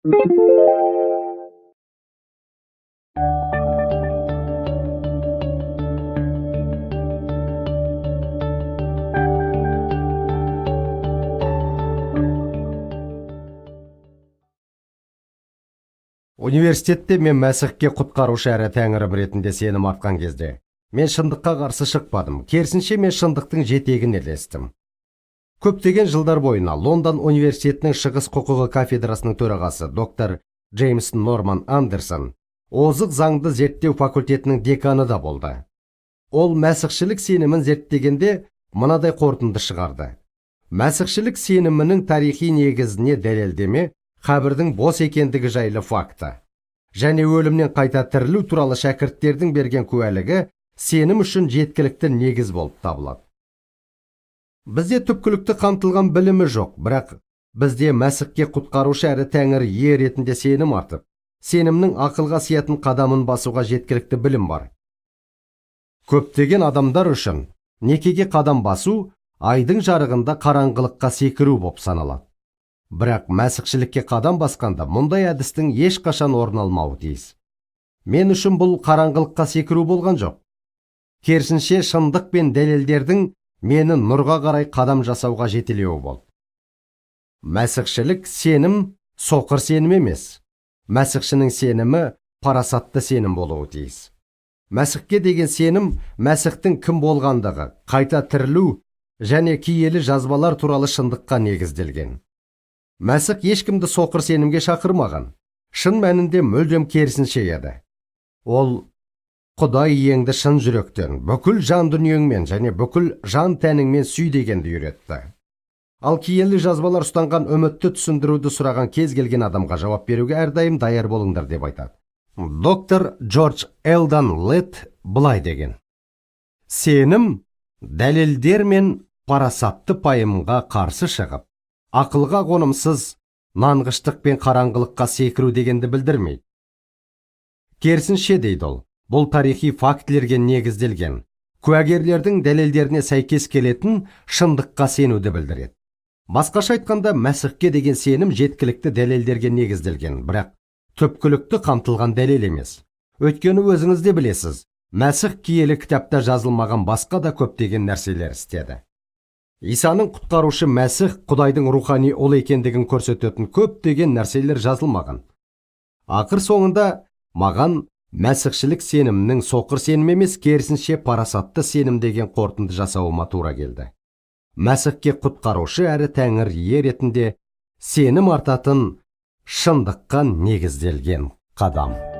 Университетте мен Мәсіхке құтқарушы әрі тәңірім ретінде сенім артқан кезде, мен шындыққа қарсы шықпадым. Керісінше, мен шындықтың жетегін ілестім. Көптеген жылдар бойына Лондон университетінің шығыс құқығы кафедрасының төрағасы доктор Джеймс Норман Андерсон озық заңды зерттеу факультетінің деканы да болды. Ол мәсіхшілік сенімін зерттегенде мынадай қорытынды шығарды. Мәсіхшілік сенімінің тарихи негізіне дәлелдеме қабірдің бос екендігі жайлы факті және өлімнен қайта тірілу туралы шәкірттердің берген куәлігі сенім үшін жеткілікті негіз болып табылады. Бізде түпкілікті қамтылған білімі жоқ, бірақ бізде Мәсіхке құтқарушы әрі тәңір ие ретінде сенім артып, сенімнің ақылға сиятын қадамын басуға жеткілікті білім бар. Көптеген адамдар үшін некеге қадам басу айдың жарығында қараңғылыққа секіру болып саналады. Бірақ мәсіхшілікке қадам басқанда мұндай әдістің ешқашан орын алмауы тиіс. Мен үшін бұл қараңғылыққа секіру болған жоқ. Керісінше, шындық пен дәлелдердің мені нұрға қарай қадам жасауға жетелеуі болды. Мәсіхшілік сенім соқыр сенім емес. Мәсіхшінің сенімі парасатты сенім болуы тиіс. Мәсіхке деген сенім Мәсіхтің кім болғандығы, қайта тірілу және киелі жазбалар туралы шындыққа негізделген. Мәсіх ешкімді соқыр сенімге шақырмаған. Шын мәнінде мүлдем керісінше еді. Ол Құдай иеңді шын жүректен, бүкіл жан дүниеңмен және бүкіл жан тәніңмен сүй дегенді үйретті. Ал киелі жазбалар ұстанған үмітті түсіндіруді сұраған кез келген адамға жауап беруге әрдайым даяр болыңдар деп айтады. Доктор Джордж Элдан Летт былай деген. Сенім дәлелдер мен парасатты пайымға қарсы шығып, ақылға қонымсыз нанғыштық пен қараңғылыққа секіру дегенді білдірмейді. Керісінше, дейді ол, бұл тарихи фактілерге негізделген, куәгерлердің дәлелдеріне сәйкес келетін шындыққа сенуді білдіреді. Басқаша айтқанда, Мәсіхке деген сенім жеткілікті дәлелдерге негізделген, бірақ түпкілікті қамтылған дәлел емес. Өйткені өзіңіз де білесіз, Мәсіх киелі кітапта жазылмаған басқа да көптеген нәрселер істеді. Исаның құтқарушы Мәсіх Құдайдың рухани ұлы екендігін көрсететін көптеген нәрселер жазылмаған. Ақыр соңында маған мәсіхшілік сенімнің соқыр сенім емес, керісінше парасатты сенім деген қорытынды жасауыма тура келді. Мәсіхке құтқарушы әрі тәңір ие ретінде сенім артатын шындыққа негізделген қадам.